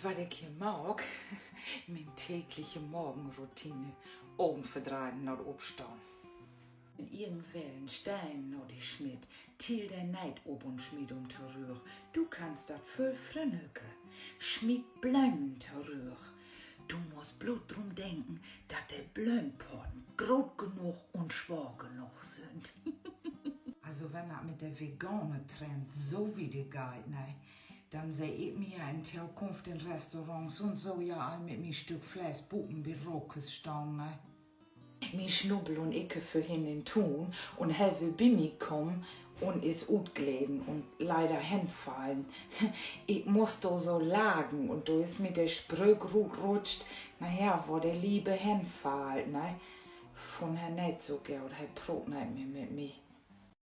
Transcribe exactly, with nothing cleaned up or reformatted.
Wat ik hier maak? Mien tägliche Morgenroutine. Ogen verdreihen na 't Opstahn. Wenn irgendwer en Steen na di smitt, till de neet op un smiet hum torügg. Du kannst dat vööl fründelker. Smiet Blömen torügg. Du musst bloot drum denken, dat de Blöömpotten groot genoog un swaar genoog sünd. Also, wenn dat mit de vegane Trend so wieder geiht, ne, denn seh ik mi ja in Tokunft in Restaurants un so ja al mit mien Stück Fleesch buten bi Rokers stahn, ne. Mien Snubbel un ik vörhen in Tuun un he will bi mi kamen un is utgleden un leider henfallen. Ik muss dor so lachen un dor is mi de Spröök rutrutscht: Na ja, wo de Liebe henfallt, ne? Funn he neet so goot, he proot neet mehr mit mi.